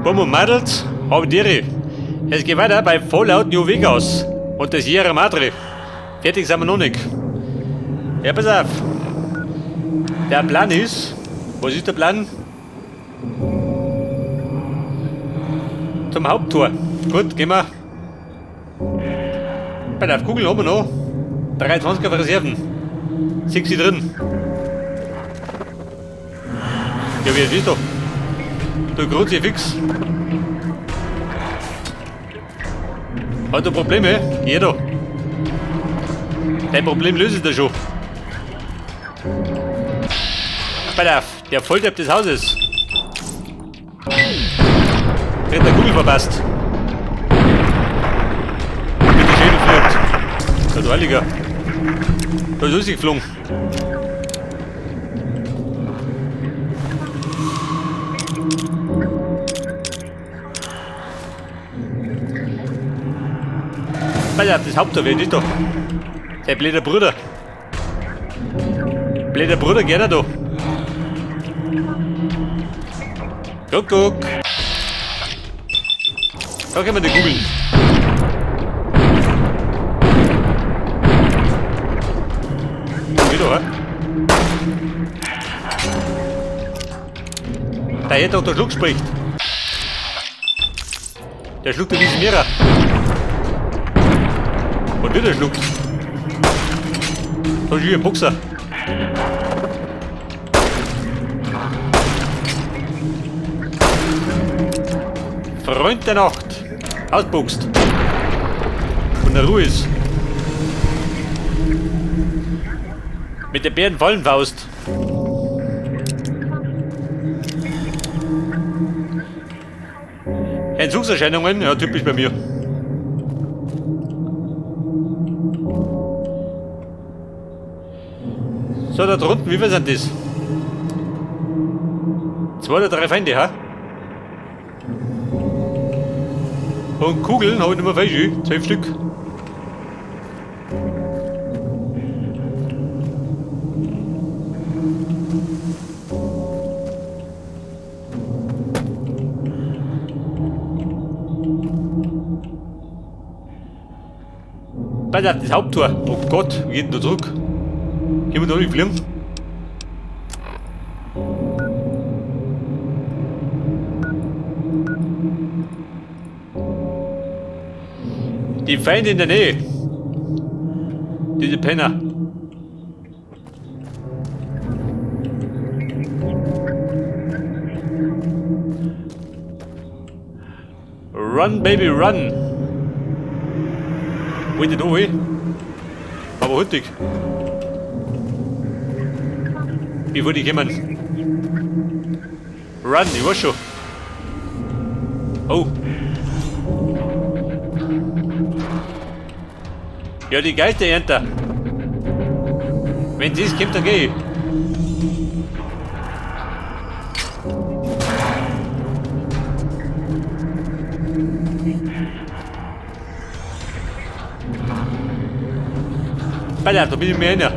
Buam und Madels, habe die Ehre. Es geht weiter bei Fallout New Vegas und der Sierra Madre. Fertig sind wir noch nicht. Ja, pass auf. Der Plan ist, was ist der Plan? Zum Haupttor. Gut, gehen wir. Bei der Kugel haben wir noch 23er Reserven. 6 drin. Ja, wie ist das da? Du Kruzifix. Hat er Probleme? Jeder. Dein Problem löse ich da schon. Pass auf, der Volldepp des Hauses. Kriegt der Kugel verpasst. Mit der Schädel fliegt. Ja, du Heiliger. Da ist rausgeflogen. Pass auf, das Haupttor, wer ist da? Der blöde Bruder. Blöder Bruder, geht er da. Guck, guck. Da können wir die googeln. Geht doch, hä? Der hätte doch der Schluck spricht. Der schluckt ein bisschen mehrer. Und wieder schluckt. Da ist ein Boxer. Freund der Nacht. Ausbuchst. Und der Ruhe ist. Mit der Bärenfallenfaust. Entzugserscheinungen, ja, typisch bei mir. So, da drunten, wie viel sind das? 2 oder 3 Feinde, ha? Und Kugeln habe ich nicht mehr viel, 12 Stück. Pass auf, das Haupttor. Oh Gott, wie geht denn da zurück? Können wir da nicht fliegen? Die Feinde in der Nähe. Diese Penner. Run, Baby, run! Wollte ich da hin? Aber hurtig. Wie wollte ich kommen? Run, ich weiß schon. Oh. Ja, die Geisterernte. Wenn sie kommt, dann geh ich. Alter, da bin ich mir einer.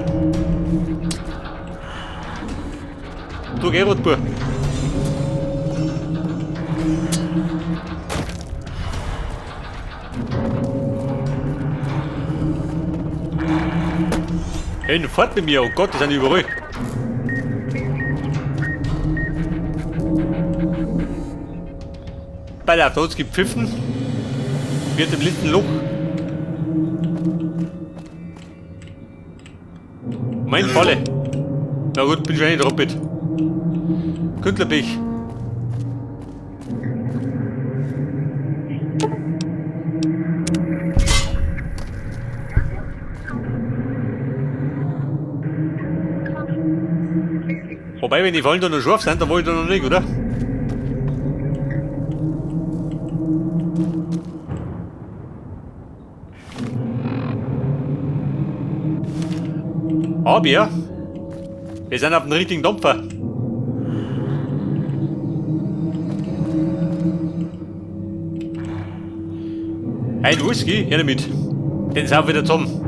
Du Gerhard, Bub. Hey, fahrt mit mir, oh Gott, die sind überall. Bei der hat's gepfiffen. Wird im letzten Loch. Mein Falle. Na gut, bin schon reingetroppelt. Künstlerpech. Wobei, wenn die Fallen da noch scharf sind, dann wollte ich da noch nicht, oder? Aber wir sind auf dem richtigen Dampfer. Ein Whisky, her damit. Den sauf wieder zusammen.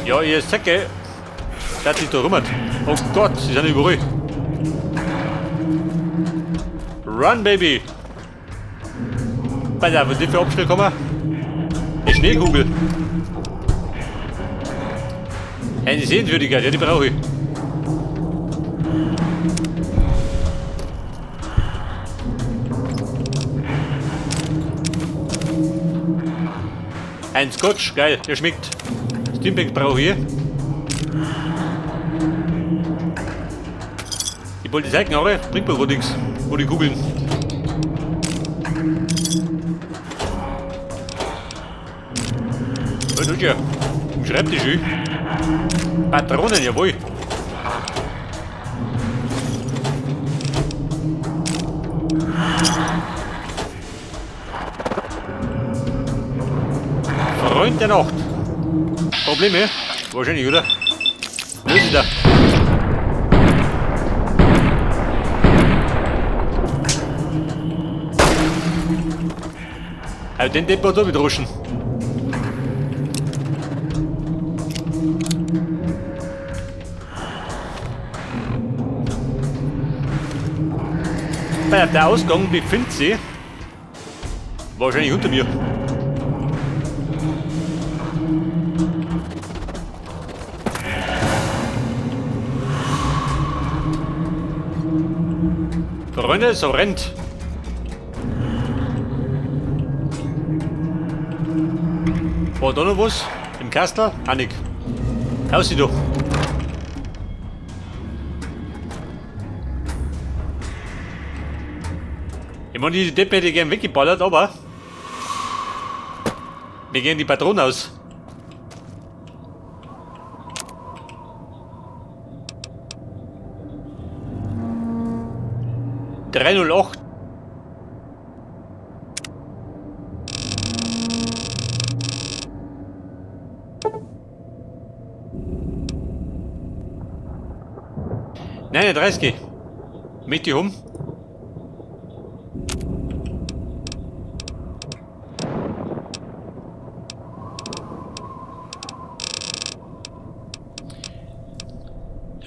Ja, ihr Säcke. Der hat sich da rummert. Oh Gott, sie sind überall. Run, Baby! Pass auf, was ist für Abschnitt kommen? Eine Schneekugel. Eine Sehenswürdigkeit, ja, die brauche ich. Ein Scotch, geil, der schmeckt. Stimpack brauche ich. Ich wollte die Seitenhaare, bringt mir gar nichts. Wo die Kugeln. Was tut ja? Im Schreibtisch. Patronen, jawohl. Freund der Nacht. Probleme? Wahrscheinlich, oder? Löse da. Also den Depp hat da mit Ruschen. Der Ausgang befindet sich wahrscheinlich unter mir. Freunde, so rennt. War da noch was? Im Kastel? Annik. Aussieh doch. Ich meine, die Deppen hätte ich gern weggeballert, aber mir gehen die Patronen aus. ...308. Nein, 30. Möchte ich um?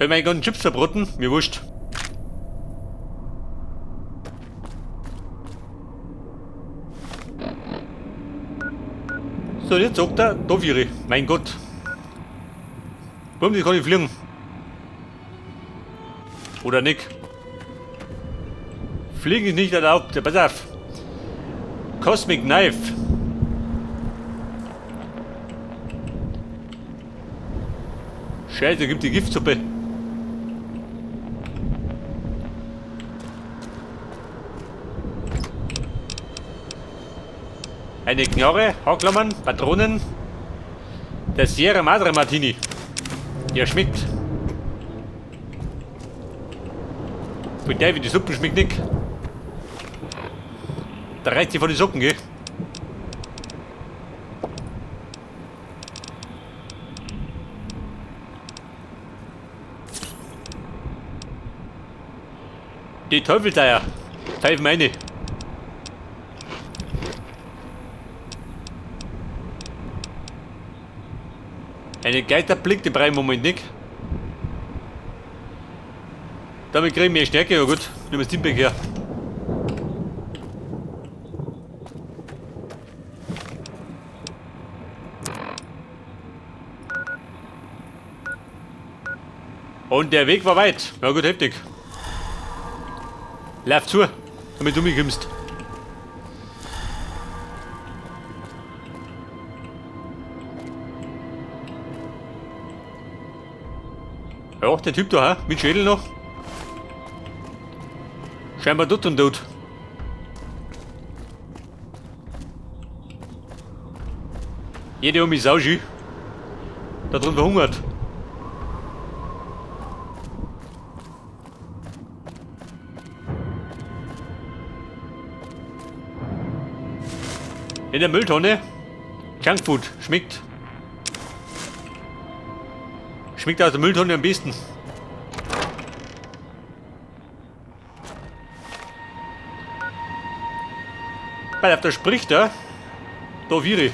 Ich hab meine ganzen Chips verbraten, mir wurscht. So, jetzt sagt er, da wäre ich. Mein Gott. Warum, die kann ich fliegen? Oder nicht? Fliegen ist nicht erlaubt. Ja, pass auf. Cosmic Knife. Scheiße, gibt die Giftsuppe. Eine Knarre, Haarklammern, Patronen. Der Sierra Madre Martini. Der schmeckt. Und der, wie die Suppe schmeckt nicht. Da reißt sie von den Socken, gell? Die Teufelseier. Pfeifen meine. Einen Geisterblick, den brauche ich im Moment nicht. Damit kriegen wir Stärke, ja gut, nehmen wir das Teamback her. Und der Weg war weit. Ja gut, heftig. Lauf zu, damit du mich kommst. Ja, der Typ da, mit Schädel noch. Scheinbar tot und tot. Jede um mich sauschü. Da drin verhungert. In der Mülltonne. Junkfood. Schmeckt. Schmeckt aus der Mülltonne am besten. Pass auf, da spricht er. Da wäre ich.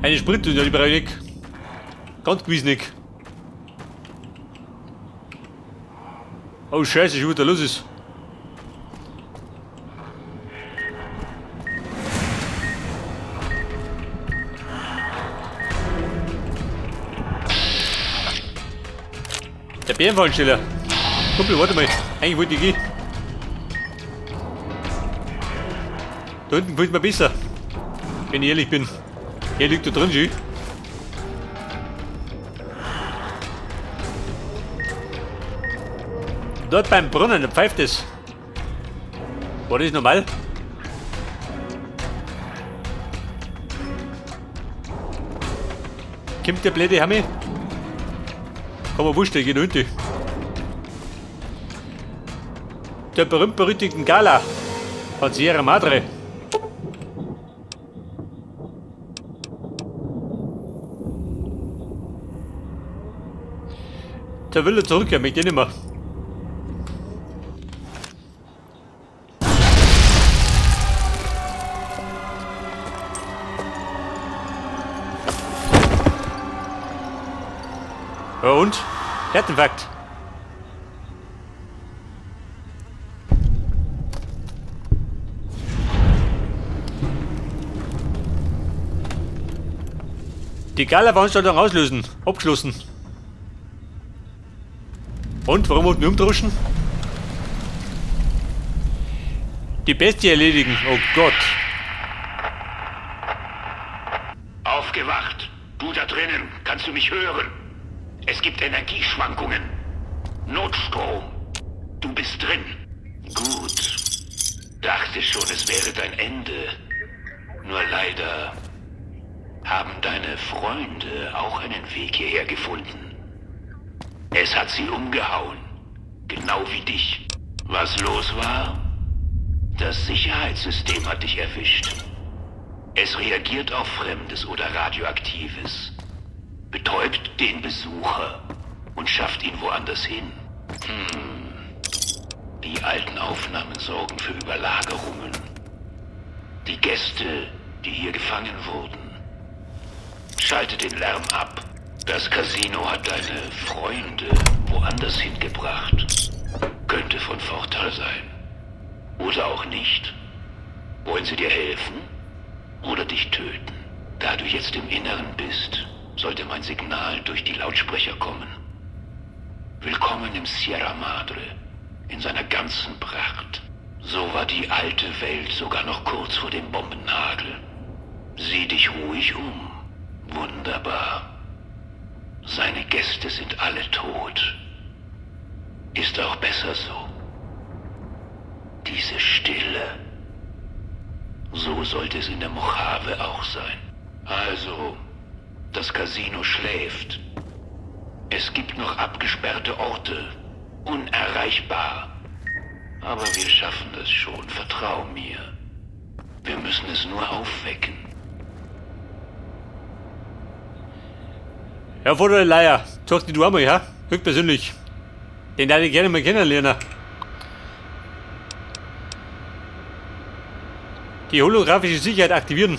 Eine Spritdüse, die brauche ich nicht. Ganz gewiss nicht. Oh Scheiße, schon was da los ist. Der Bärenfallensteller. Kumpel, warte mal. Eigentlich wollte ich gehen. Da hinten gefällt mir besser. Wenn ich ehrlich bin. Er liegt da drin schon. Dort beim Brunnen, da pfeift es. War das normal? Kommt der blöde Hammi? Kann man wurscht, ich geh da hinten. Der berühmt-berüchtigten Gala von Sierra Madre. Der will er zurück, er möchte eh nicht mehr. Ja und? Herzinfarkt. Die Gala-Veranstaltung auslösen. Abgeschlossen. Und, warum hat umdroschen? Die Bestie erledigen. Oh Gott. Aufgewacht! Du da drinnen, kannst du mich hören? Es gibt Energieschwankungen. Notstrom. Du bist drin. Gut. Dachte schon, es wäre dein Ende. Nur leider haben deine Freunde auch einen Weg hierher gefunden. Es hat sie umgehauen. Genau wie dich. Was los war? Das Sicherheitssystem hat dich erwischt. Es reagiert auf Fremdes oder Radioaktives, betäubt den Besucher und schafft ihn woanders hin. Die alten Aufnahmen sorgen für Überlagerungen. Die Gäste, die hier gefangen wurden. Schalte den Lärm ab. Das Casino hat deine Freunde woanders hingebracht. Könnte von Vorteil sein. Oder auch nicht. Wollen sie dir helfen? Oder dich töten? Da du jetzt im Inneren bist, sollte mein Signal durch die Lautsprecher kommen. Willkommen im Sierra Madre, in seiner ganzen Pracht. So war die alte Welt sogar noch kurz vor dem Bombenhagel. Sieh dich ruhig um. Wunderbar. Seine Gäste sind alle tot. Ist auch besser so. Diese Stille. So sollte es in der Mojave auch sein. Also, das Casino schläft. Es gibt noch abgesperrte Orte. Unerreichbar. Aber wir schaffen das schon, vertrau mir. Wir müssen es nur aufwecken. Ja, vor der Leier. Zeig die du einmal, ja? Höchstpersönlich. Den darf ich gerne mal kennenlernen. Die holographische Sicherheit aktivieren.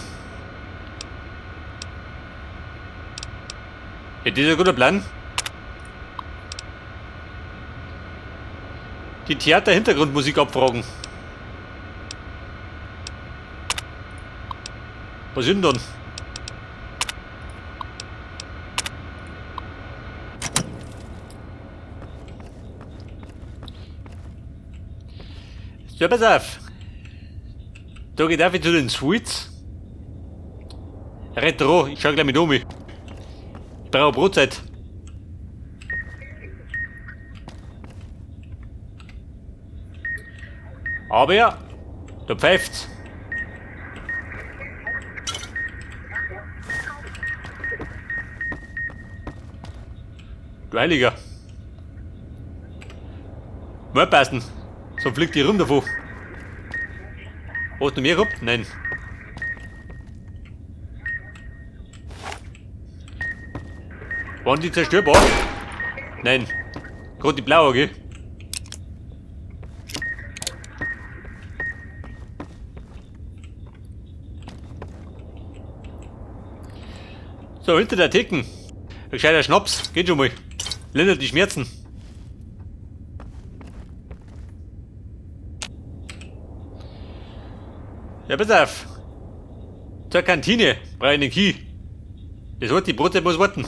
Ja, das ist ein guter Plan. Die Theater-Hintergrundmusik abfragen. Was ist denn dann? So, pass auf. Da geht auch zu den Suites. Retro, ich schau gleich mit um. Ich brauche Brotzeit. Aber ja, da pfeift's. Du Heiliger. Mal passen. So fliegt die rum davon. Hast du mehr gehabt? Nein. Waren die zerstörbar? Nein. Gerade die blaue, gell? So, hinter der Theken. Ein gescheiter Schnaps, geht schon mal. Lindert die Schmerzen. Ja, pass auf. Zur Kantine brauche ich einen Key. Das wird die Brotzeit muss warten.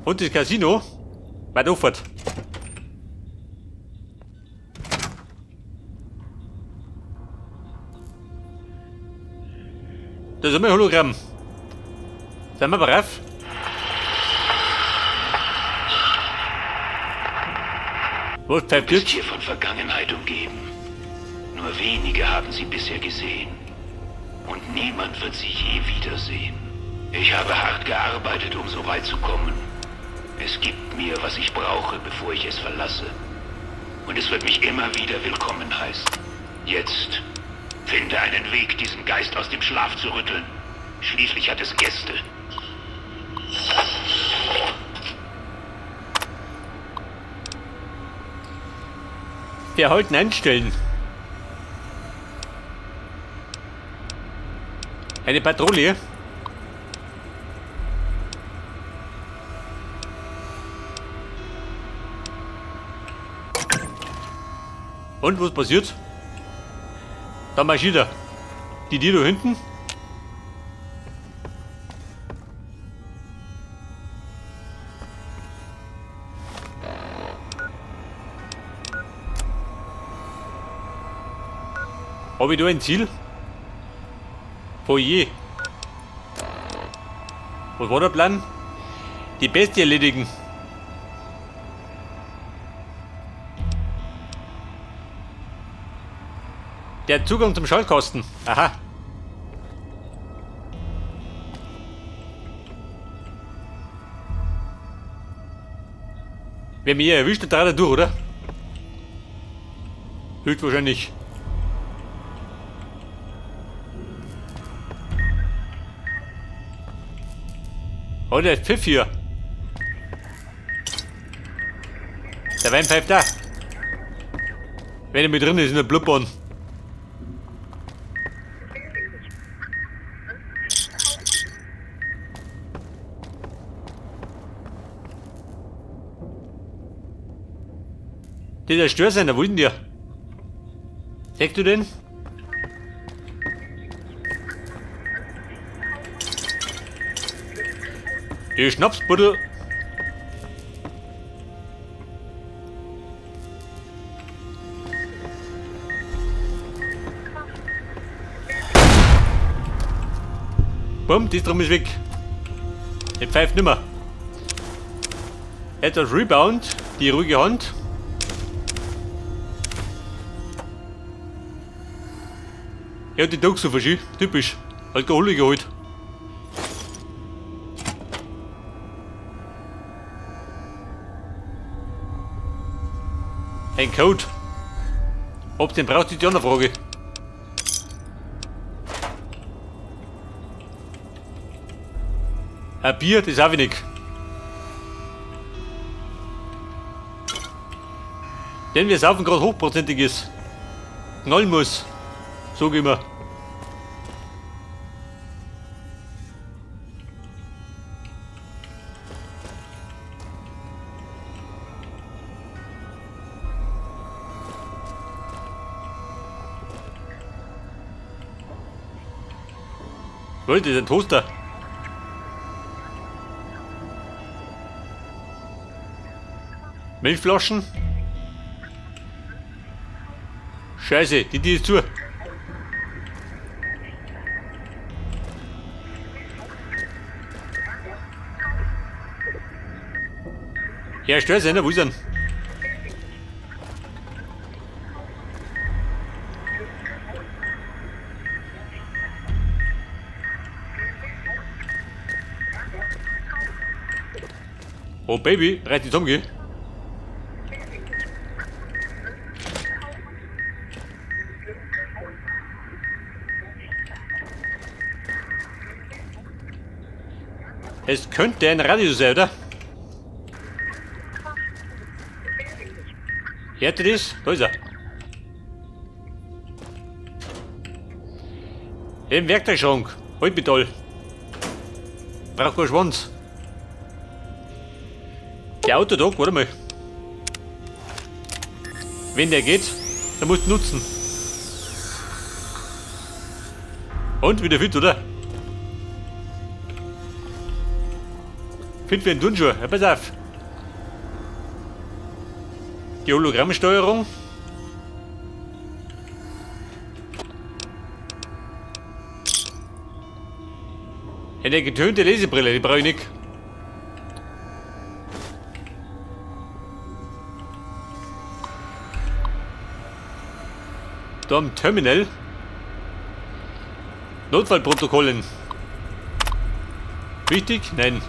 Und das Casino weit auffahrt. Da ist immer ein Hologramm. Sind wir brav? Was pfeift Du bist jetzt? hier von Vergangenheit umgeben. Nur wenige haben sie bisher gesehen. Und niemand wird sie je wiedersehen. Ich habe hart gearbeitet, um so weit zu kommen. Es gibt mir, was ich brauche, bevor ich es verlasse. Und es wird mich immer wieder willkommen heißen. Jetzt finde einen Weg, diesen Geist aus dem Schlaf zu rütteln. Schließlich hat es Gäste. Verhalten einstellen. Eine Patrouille. Und was passiert? Da marschiert er. Die da hinten. Hab ich da ein Ziel? Foyer. Was war der Plan? Die Bestie erledigen. Der Zugang zum Schaltkasten. Aha. Wer mich hier erwischt, der dreht er durch, oder? Höchstwahrscheinlich. Oh, der ist Pfiff hier. Der Wein pfeift da. Wenn er mit drin ist, in der Blutbahn. Der Störsender, wo ist denn der? Siehst du den? Die Schnapsbuddel. Bumm, die Drum ist weg. Der pfeift nimmer. Etwas Rebound, die ruhige Hand. Ja, die Dogs so verschieden. Typisch. Alkoholiker halt. Ein Code. Ob den braucht, ist die andere Frage. Ein Bier, das auch wenig. Denn wir saufen gerade hochprozentiges. Knallen muss. Sag ich immer. Wollt ihr den Toaster? Milchflaschen? Scheiße, die ist zu. Ja, Störsender, wo ist er denn? Oh Baby, reiß dich zusammen, gell? Es könnte ein Radio sein, oder? Hört ihr das? Da ist er. Im Werkzeugschrank. Halbmetall. Braucht keinen Schwanz. Der Autodog, warte mal. Wenn der geht, dann musst du nutzen. Und wieder fit, oder? Fit wie ein Turnschuh. Ja, pass auf. Die Hologrammsteuerung. Eine getönte Lesebrille, die brauche ich nicht. Da am Terminal. Notfallprotokollen. Wichtig? Nein.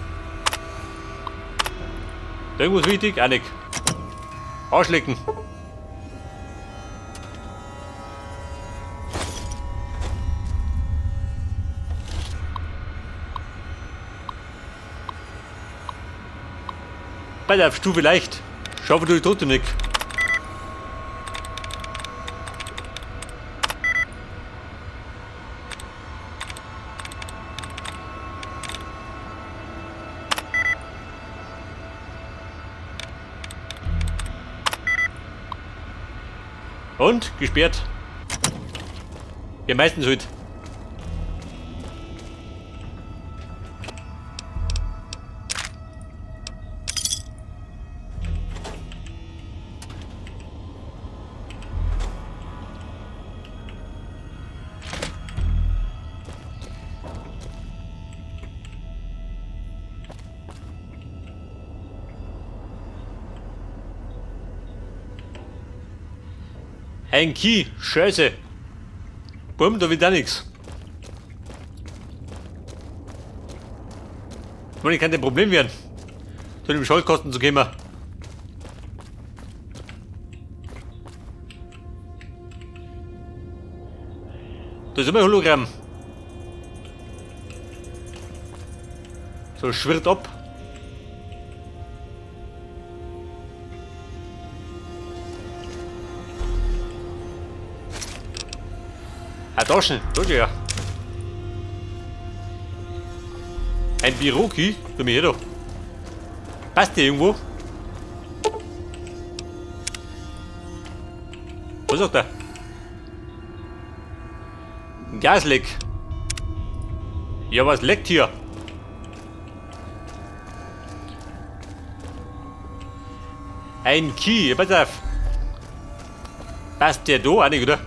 Irgendwas wichtig? Auch nicht. Arschlecken. Bei der Stufe leicht. Schau, du die Tote nicht. Und gesperrt. Wir meistens heute. Ein Key, Scheiße. Bumm, da wird auch nix. Ich kann kein Problem werden, zu dem Schaltkosten zu kommen. Da ist immer ein Hologramm. So schwirrt ab. Ah, Taschen, da ja. Ein Büro-Key, komm her da. Passt der irgendwo? Was sagt er? Ein Gasleck. Ja, was leckt hier? Ein Key, pass auf. Passt der da auch nicht, oder?